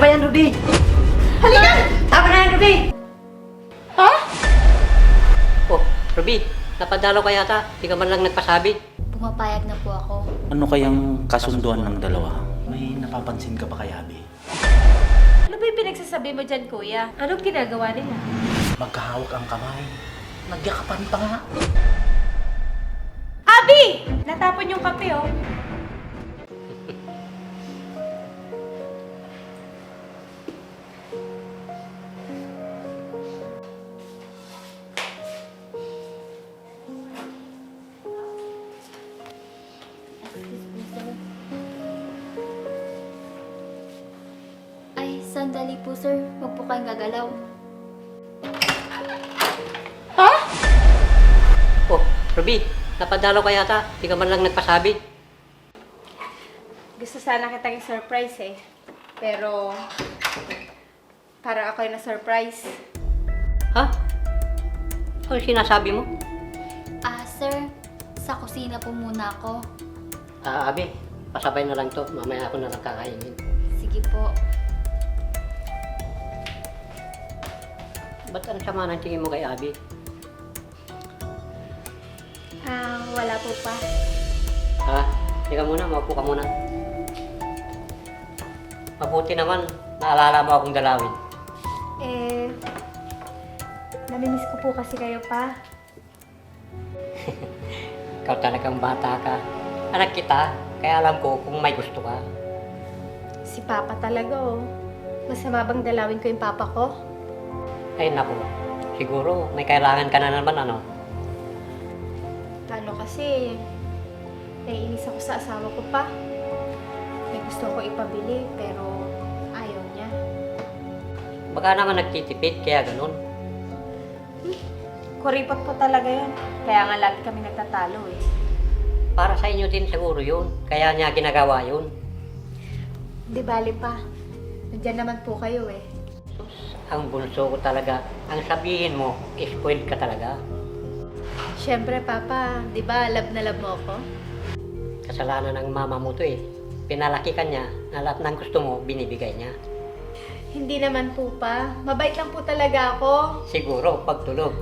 ba yan, Ruby? Halika! Tama na yan, Ruby! Ha? Oh, Ruby, napadalo ka yata. Di ka man lang nagpasabi. Pumapayag na po ako. Ano kayang kasunduan ng dalawa? May napapansin ka ba kay Abby? Ano ba yung pinagsasabi mo dyan, kuya? Anong ginagawa nila? Magkahawak ang kamay. Nagyakapan pa nga. Abi! Natapon yung kape, oh. Ay, sandali po sir. Huwag po kayong gagalaw. Ha? Oh, Ruby, napadalo ka yata. Di ka man lang nagpasabi. Gusto sana kitang surprise eh. Pero, para ako yung na-surprise. Ha? Ano sinasabi mo? Sir, sa kusina po muna ako. Abi, pasabay na lang to. Mamaya ako na lang kakainin. Sige po. Ba't ang sama ng tingin mo kay Abi? Wala po pa. Ha? Teka muna, maupo ka muna. Mabuti naman, naalala mo akong dalawin. Namimiss ko po kasi kayo pa. Ikaw talagang bata ka. Anak kita, kaya alam ko kung may gusto ka. Si Papa talaga, oh. Masama bang dalawin ko yung Papa ko? Ay naku, siguro may kailangan ka na naman ano. Paano kasi, naiinis ako sa asawa ko pa. May gusto ko ipabili, pero ayaw niya. Baka naman nagtitipid, kaya ganun. Kuripot po talaga yun. Kaya nga lagi kami nagtatalo eh. Para sa inyo din siguro yun, kaya niya ginagawa yun. Di bali pa. Nandiyan naman po kayo eh. Ang bunso ko talaga, ang sabihin mo, spoiled ka talaga. Siyempre, Papa, di ba love na love mo ako? Kasalanan ng mama mo to eh. Pinalaki ka niya, na lahat ng gusto mo, binibigay niya. Hindi naman po pa. Mabait lang po talaga ako. Siguro, pagtulog.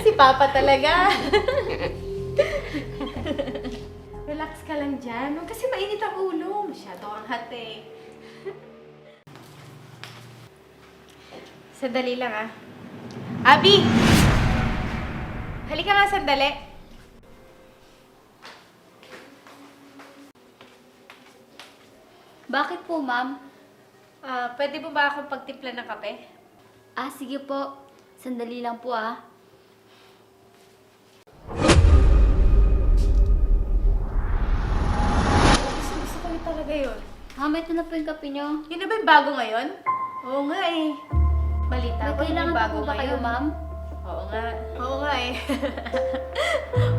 Si Papa talaga. Relax ka lang dyan. Huwag kasi mainit ang ulo. Masyado kang hot eh. Sandali lang ah. Abi! Halika nga sandali. Bakit po, ma'am? Pwede mo ba akong pagtimpla ng kape? Sige po. Sandali lang po, Gusto ko talaga yun. Ma'am, ito na po yung kape nyo. Yun na ba yung bago ngayon? Oo nga eh. Balita May ko yun kailangan yung pa bago po ba kayo, ngayon. ma'am? Oo nga. Oo nga eh.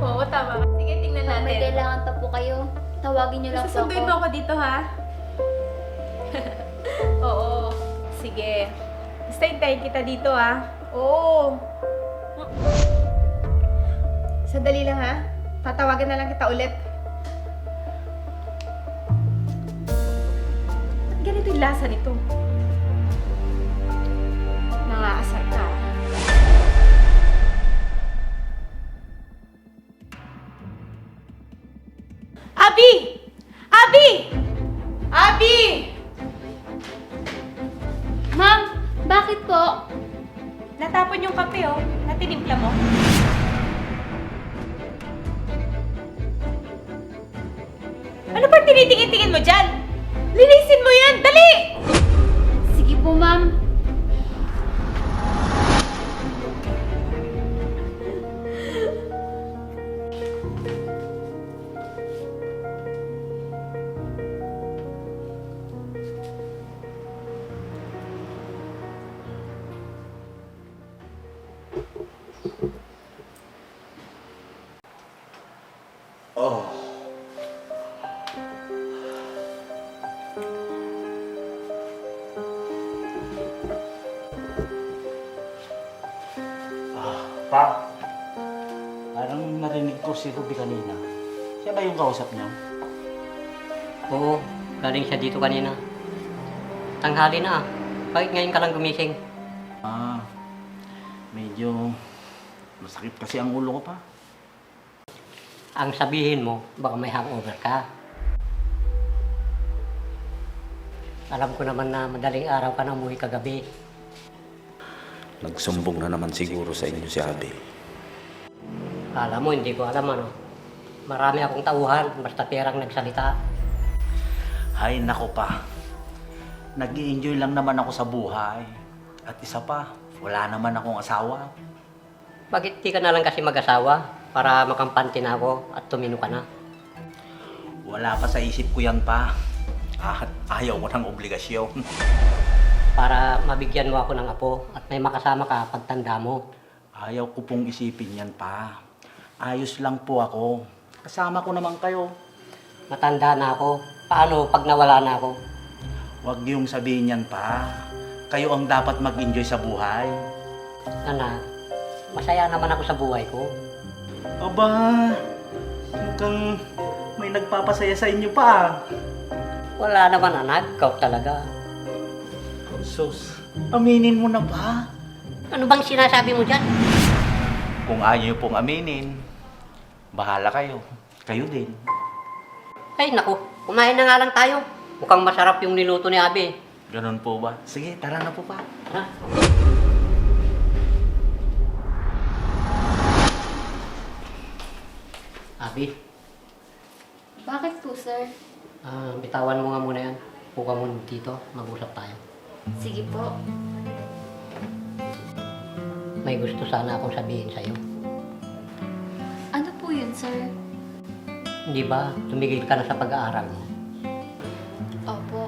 Oo, tama. Sige, tingnan Ma'am, may natin. kailangan pa po kayo. Tawagin nyo lang po ako. Susunduin mo ako dito, ha? Oo. Sige. Basta hintayin kita dito, ha? Oo. Sandali lang, ha? Tatawagan na lang kita ulit. Ba't ganito yung lasa nito? Nangaasar ka. Abi! Abi! Abi! Ma'am, bakit po? Natapon yung kape, oh. Natinimpla mo. Ano ba tinitingin-tingin mo dyan? Linisin mo yan! Dali! Sige po, ma'am. Oh. Pa, parang narinig ko si Ruby kanina. Siya ba yung kausap niyo? Oo, galing siya dito kanina. Tanghali na ah. Bakit ngayon ka lang gumising? Ah, medyo masakit kasi ang ulo ko pa. Ang sabihin mo, baka may hangover ka. Alam ko naman na madaling araw ka na umuwi kagabi. Nagsumbong na naman siguro sa inyo si Abi. Alam mo, hindi ko alam ano. Marami akong tauhan, basta perang nagsalita. Ay, nako pa. Nag-i-enjoy lang naman ako sa buhay. At isa pa, wala naman akong asawa. Bakit di ka na lang kasi mag-asawa para makampante na ako at tumino ka na? Wala pa sa isip ko yan pa. At ayaw ko ng obligasyon. Para mabigyan mo ako ng apo at may makasama ka pagtanda mo. Ayaw ko pong isipin yan pa. Ayos lang po ako. Kasama ko naman kayo. Matanda na ako. Paano pag nawala na ako? Huwag niyong sabihin yan pa. Kayo ang dapat mag-enjoy sa buhay. Anak, masaya naman ako sa buhay ko. Aba, mukhang may nagpapasaya sa inyo pa. Wala naman anak, ikaw talaga. Sus, aminin mo na ba? Ano bang sinasabi mo dyan? Kung ayaw niyo pong aminin, bahala kayo. Kayo din. Ay naku, kumain na nga lang tayo. Mukhang masarap yung niluto ni Abi. Ganun po ba? Sige, tara na po pa. Ha? Abi, Bakit po, sir? bitawan mo nga muna yan. Puka mo dito, mag-usap tayo. Sige po. May gusto sana akong sabihin sa'yo. Ano po yun, sir? Hindi ba, tumigil ka na sa pag-aaral mo? Opo.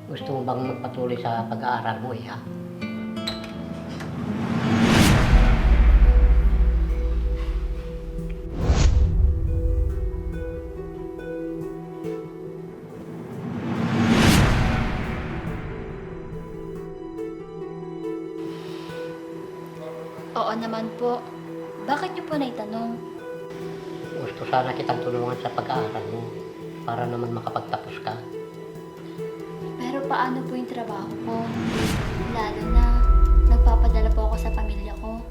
Gusto mo bang magpatuloy sa pag-aaral mo ha? Oo naman po. Bakit niyo po naitanong? Gusto sana kitang tulungan sa pag-aaral mo para naman makapagtapos ka. Pero paano po yung trabaho ko? Lalo na, nagpapadala po ako sa pamilya ko.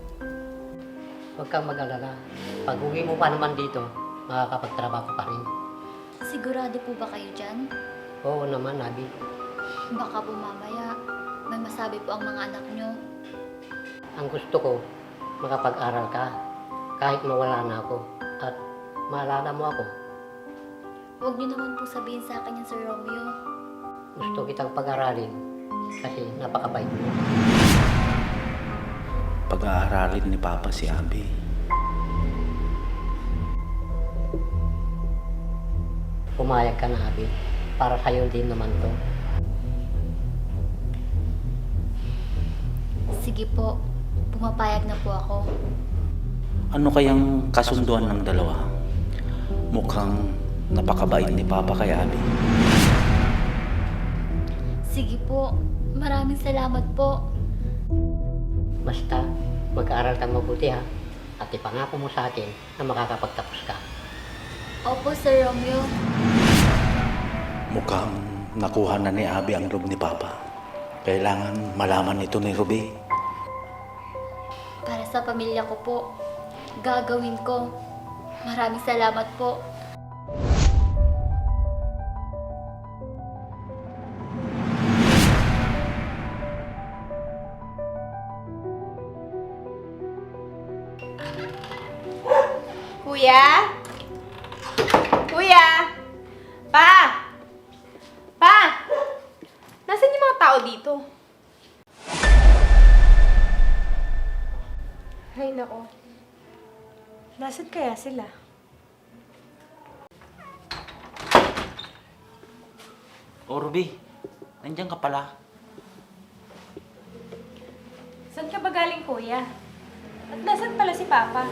Huwag kang mag-alala. Pag uwi mo pa naman dito, makakapagtrabaho ka pa rin. Sigurado po ba kayo dyan? Oo naman, Abi. Baka po mamaya, may masabi po ang mga anak nyo. Ang gusto ko, makapag-aral ka kahit mawala na ako at maalala mo ako. Huwag niyo naman po sabihin sa akin yan, Sir Romeo. Gusto kitang pag-aralin kasi napakabait mo. Pag-aaralin ni Papa si Abi. Pumayag ka na, Abi. Para sa'yo din naman to. Sige po, pumapayag na po ako. Ano kayang kasunduan ng dalawa? Mukhang napakabait ni Papa kay Abi. Sige po, maraming salamat po. Basta, mag-aaral kang mabuti ha. At ipangako mo sa akin na makakapagtapos ka. Opo, Sir Romeo. Mukhang nakuha na ni Abi ang loob ni Papa. Kailangan malaman ito ni Ruby. Para sa pamilya ko po, gagawin ko. Maraming salamat po. Kuya? Kuya? Pa? Pa? Nasaan yung mga tao dito? Ay, nako. Nasaan kaya sila? O Ruby, nandiyan ka pala. Saan ka ba galing, kuya? At nasaan pala si Papa?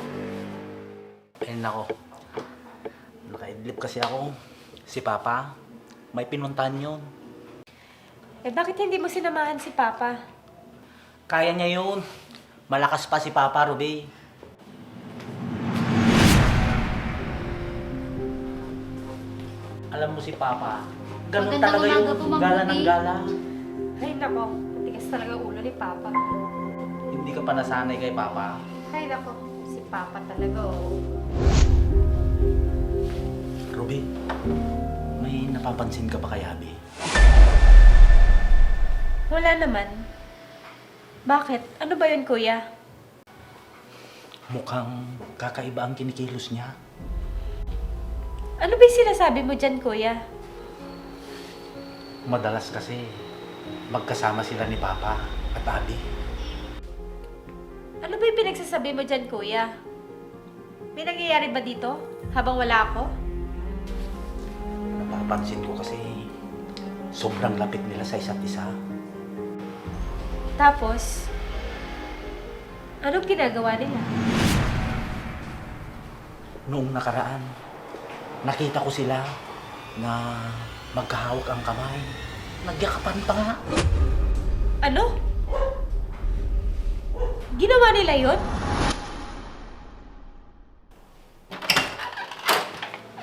Ay nako, nakaidlip kasi ako. Si Papa, may pinuntahan yun. Eh, bakit hindi mo sinamahan si Papa? Kaya niya yun. Malakas pa si Papa, Ruby. Alam mo si Papa, Ganun Magandang talaga umaga yung po, Ma'am gala ng Ruby. gala. Ay, nako. Matigas talaga ulo ni Papa. Hindi ka pa nasanay kay Papa. Ay, nako. Si Papa talaga, oh. Ruby, may napapansin ka ba kay Abby? Wala naman. Bakit? Ano ba yun, kuya? Mukhang kakaiba ang kinikilos niya. Ano ba yung sinasabi mo dyan, kuya? Madalas kasi magkasama sila ni Papa at Abby. Ano ba yung pinagsasabi mo dyan, kuya? May nangyayari ba dito habang wala ako? Napapansin ko kasi sobrang lapit nila sa isa't isa. Tapos, anong ginagawa nila? Noong nakaraan, nakita ko sila na magkahawak ang kamay. Nagyakapan pa nga. Ano? Ginawa nila yon?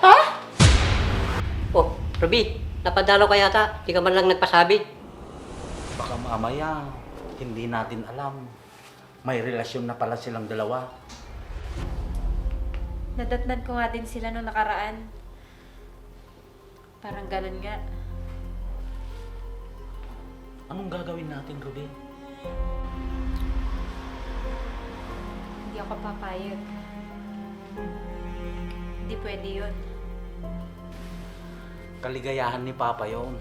Ha? Oh, Ruby, napadalaw ka yata. Di ka man lang nagpasabi. Baka mamaya, hindi natin alam. May relasyon na pala silang dalawa. Nadatnan ko nga din sila nung nakaraan. Parang ganun nga. Anong gagawin natin, Ruby? Hindi ako papayag. Hindi pwede yun. Kaligayahan ni Papa yon.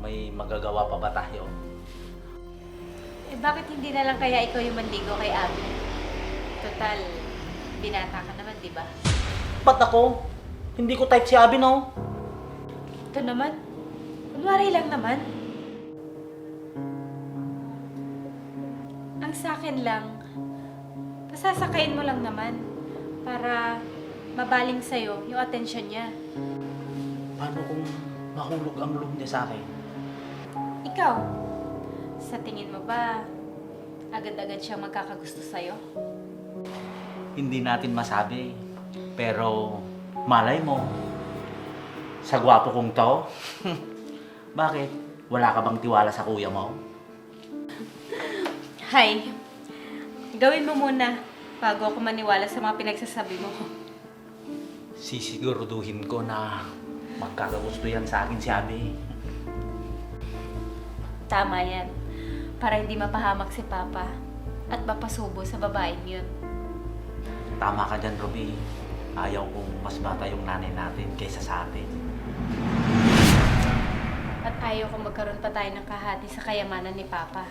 May magagawa pa ba tayo? Eh bakit hindi na lang kaya ikaw yung manligo kay Abby? Total, binata ka naman, di ba? Ba't ako? Hindi ko type si Abby, no? Ito naman. Kunwari lang naman. Ang sa akin lang, pasasakayin mo lang naman para mabaling sa'yo yung atensyon niya. Paano kung mahulog ang loob niya sa akin? Ikaw, sa tingin mo ba, agad-agad siyang magkakagusto sa'yo? Hindi natin masabi. Pero malay mo, sa gwapo kong to, bakit? Wala ka bang tiwala sa kuya mo? Hay, gawin mo muna bago ako maniwala sa mga pinagsasabi mo. Sisiguraduhin ko na magkakagusto yan sa akin si Abby. Tama yan. Para hindi mapahamak si Papa at mapasubo sa babaeng yun. Tama ka dyan, Ruby. Ayaw kong mas bata yung nanay natin kaysa sa atin. At ayaw kong magkaroon pa tayo ng kahati sa kayamanan ni Papa.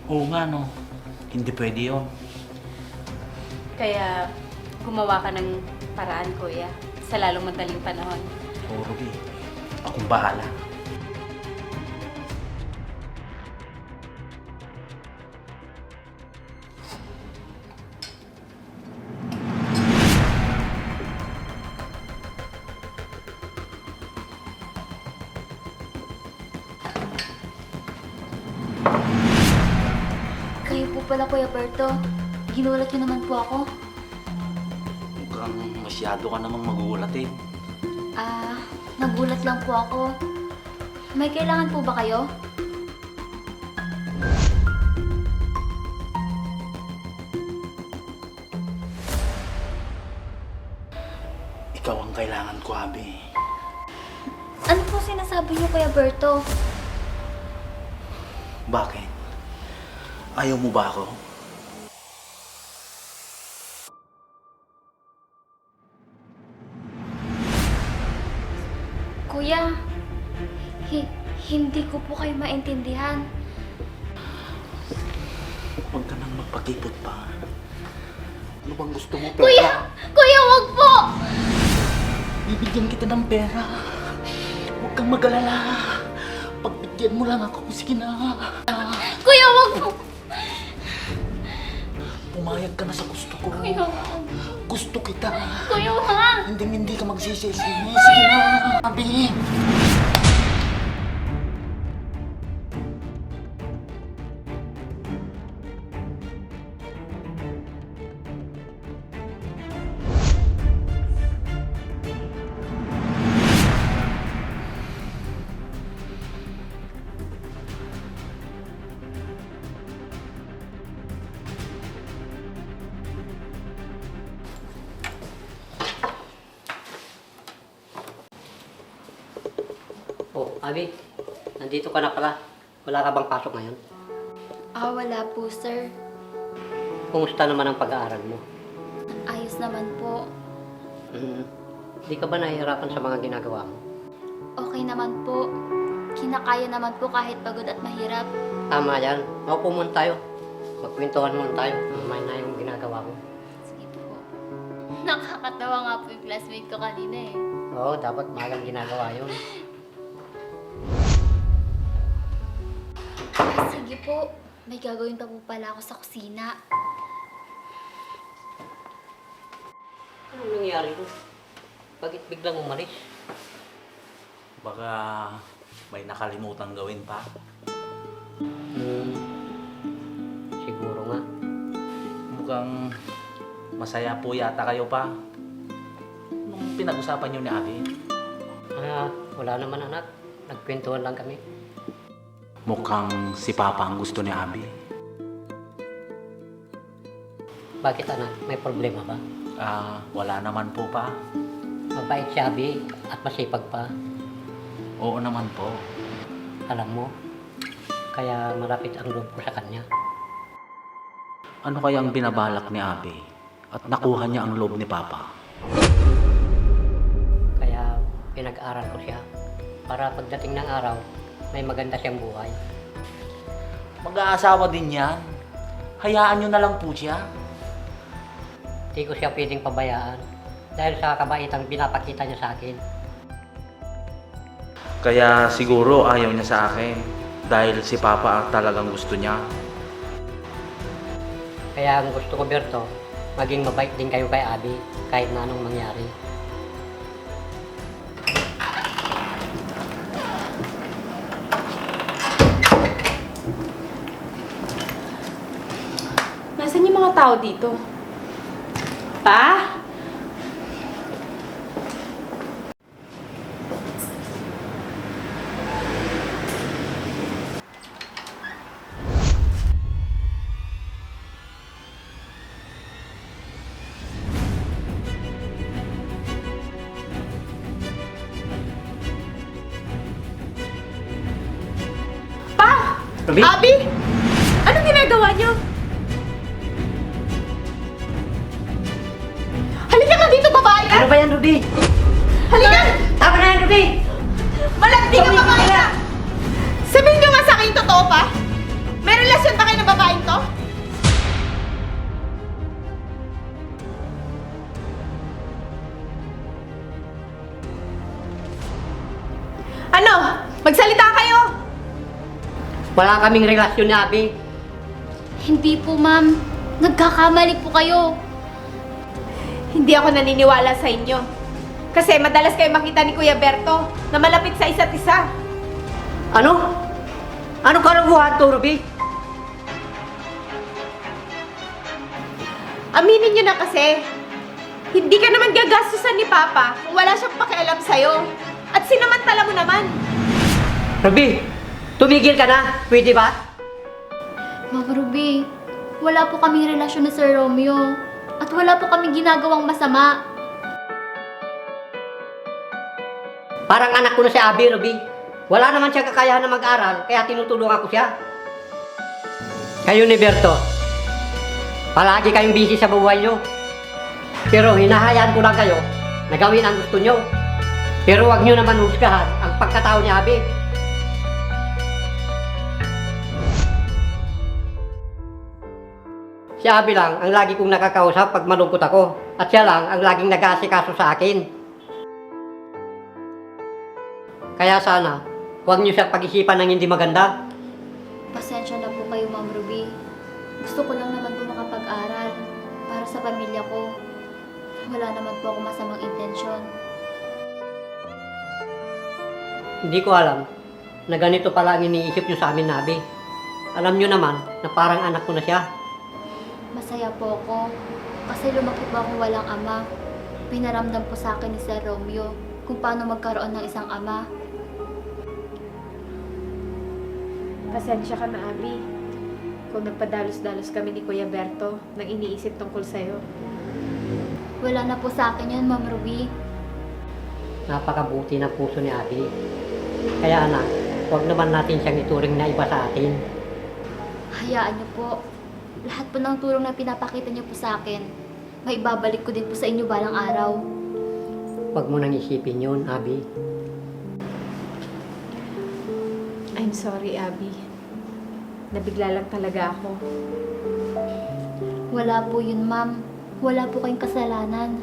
Oo nga, no. Hindi pwede yun. Kaya gumawa ka ng paraan, kuya, sa lalong madaling panahon. Oo, Ruby. Akong bahala. Kayo po pala, Kuya Berto. Ginulat niyo naman po ako. Mukhang masyado ka namang magulat eh. Nagulat lang po ako. May kailangan po ba kayo? Ikaw ang kailangan ko, Abby. Ano po sinasabi niyo, Kuya Berto? Bakit? Ayaw mo ba ako? Kuya, hindi ko po kayo maintindihan. Huwag ka nang magpakipot pa. Ano bang gusto mo, pera? Kuya! Kuya, wag po! Bibigyan kita ng pera. Huwag kang mag-alala. Pagbigyan mo lang ako, sige na. Kuya, wag po! Pumayag ka na sa gusto ko. Kuya, wag. Gusto kita. Kuya, wag! Hindi ka magsisisi. Sige na, Abby. Oh, Abi, nandito ka na pala. Wala ka bang pasok ngayon? Wala po, sir. Kumusta naman ang pag-aaral mo? Ayos naman po. Di ka ba nahihirapan sa mga ginagawa mo? Okay naman po. Kinakaya naman po kahit pagod at mahirap. Tama yan. Maupo muna tayo. Magkwentuhan muna tayo. Mamay na yung ginagawa mo. Sige po. Nakakatawa nga po yung classmate ko kanina eh. Oo, dapat magang ginagawa yun. Sige po. May gagawin pa po pala ako sa kusina. Anong nangyari mo? Bakit biglang umalis? Baka may nakalimutan gawin pa. Siguro nga. Mukhang masaya po yata kayo pa. Nung pinag-usapan niyo ni Abi. Wala naman anak. Nagkwentuhan lang kami. Mukhang si Papa ang gusto ni Abi. Bakit anak? May problema ba? Wala naman po pa. Mabait si Abi at masipag pa. Oo naman po. Alam mo, kaya malapit ang loob ko sa kanya. Ano kaya ang binabalak ni Abi at nakuha niya ang loob ni Papa? Kaya pinag-aral ko siya para pagdating ng araw, may maganda siyang buhay. Mag-aasawa din yan. Hayaan niyo na lang po siya. Di ko siya pwedeng pabayaan dahil sa kabaitang pinapakita niya sa akin. Kaya siguro ayaw niya sa akin dahil si Papa ang talagang gusto niya. Kaya ang gusto ko, Berto, maging mabait din kayo kay Abi kahit na anong mangyari. Nasaan yung mga tao dito? Pa? Pa? Ruby? Abi? Anong ginagawa niyo? Halika nga dito, babae ka! Ano ba yan, Ruby? Halika! Tama na yan, Ruby! Malandi ka, babae ka! Sabihin niyo nga sa akin yung totoo pa? May relasyon ba kayo ng babaeng to? Ano? Magsalita kayo! Wala kaming relasyon ni Abi. Hindi po, ma'am. Nagkakamali po kayo. Hindi ako naniniwala sa inyo. Kasi madalas kayo makita ni Kuya Berto na malapit sa isa't isa. Ano? Anong kalokohan to, Ruby? Aminin nyo na kasi, hindi ka naman gagastusan ni Papa kung wala siyang pakialam sa'yo. At sinamantala mo naman. Ruby, tumigil ka na. Pwede ba? Ma'am Ruby, wala po kaming relasyon ni Sir Romeo. At wala po kaming ginagawang masama. Parang anak ko na si Abi, Ruby. Wala naman siya kakayahan na mag-aral, kaya tinutulungan ko siya. Kayo ni Berto, palagi kayong busy sa buhay nyo. Pero hinahayaan ko lang kayo na gawin ang gusto nyo. Pero huwag nyo naman husgahan ang pagkatao ni Abi. Si Abi lang ang lagi kong nakakausap pag malungkot ako. At siya lang ang laging nag-aasikaso sa akin. Kaya sana, huwag niyo siya pag-isipan ng hindi maganda. Pasensya na po kayo, Ma'am Ruby. Gusto ko lang naman po makapag-aral para sa pamilya ko. Wala naman po ako masamang intensyon. Hindi ko alam na ganito pala ang iniisip niyo sa amin, Nabi. Alam niyo naman na parang anak ko na siya. Masaya po ako kasi lumaki po akong walang ama. Pinaramdam po sa akin ni Sir Romeo kung paano magkaroon ng isang ama. Pasensya ka na, Abi. Kung nagpadalos-dalos kami ni Kuya Berto nang iniisip tungkol sa'yo. Wala na po sa akin yun, Ma'am Ruby. Napakabuti ng puso ni Abi. Kaya anak, huwag naman natin siyang ituring na iba sa atin. Hayaan niyo po. Lahat po ng tulong na pinapakita niyo po sa akin, may babalik ko din po sa inyo balang araw. Huwag mo nang isipin yun, Abby. I'm sorry, Abby. Nabigla lang talaga ako. Wala po yun, ma'am. Wala po kayong kasalanan.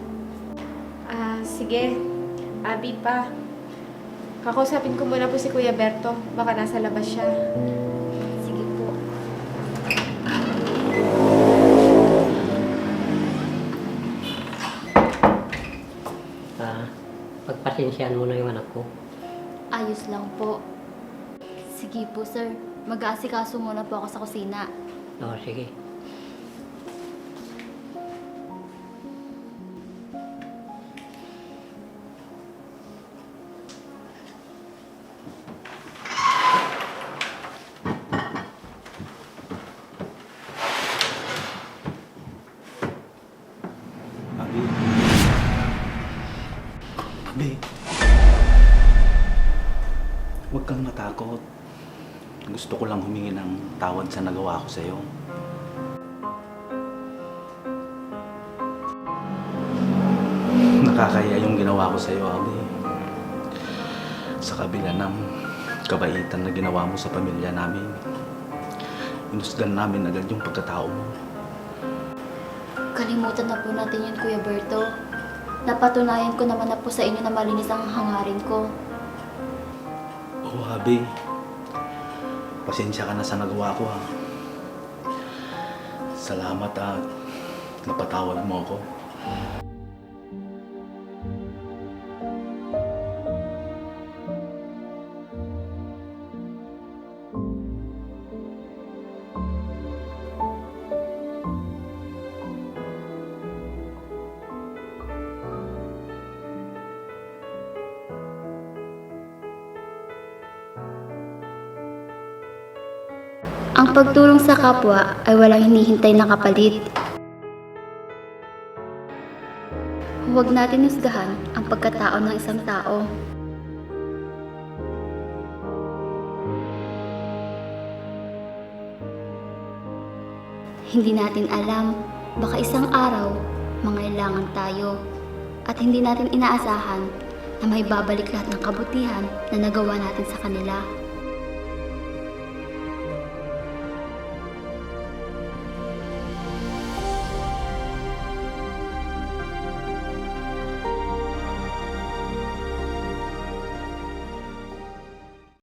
Sige. Abby pa. Kakausapin ko muna po si Kuya Berto. Baka nasa labas siya. Sige po. Pagpasensyahan mo na yung anak ko. Ayos lang po. Sige po, sir. Mag-aasikaso muna po ako sa kusina. Oo, sige. Abi. Abi. Huwag kang matakot. Gusto ko lang humingi ng tawad sa nagawa ko sa'yo. Nakakaya yung ginawa ko sa'yo, Abi. Sa kabila ng kabaitan na ginawa mo sa pamilya namin, inusgan namin agad yung pagkatao mo. Kalimutan na po natin yun, Kuya Berto. Napatunayan ko naman na po sa inyo na malinis ang hangarin ko. Oo, Abi. Pasensya ka na sa nagawa ko, ha. Salamat at napatawad mo ako. Ang pagtulong sa kapwa ay walang hinihintay na kapalit. Huwag natin husgahan ang pagkatao ng isang tao. Hindi natin alam, baka isang araw, mangailangan tayo. At hindi natin inaasahan na may babalik lahat ng kabutihan na nagawa natin sa kanila.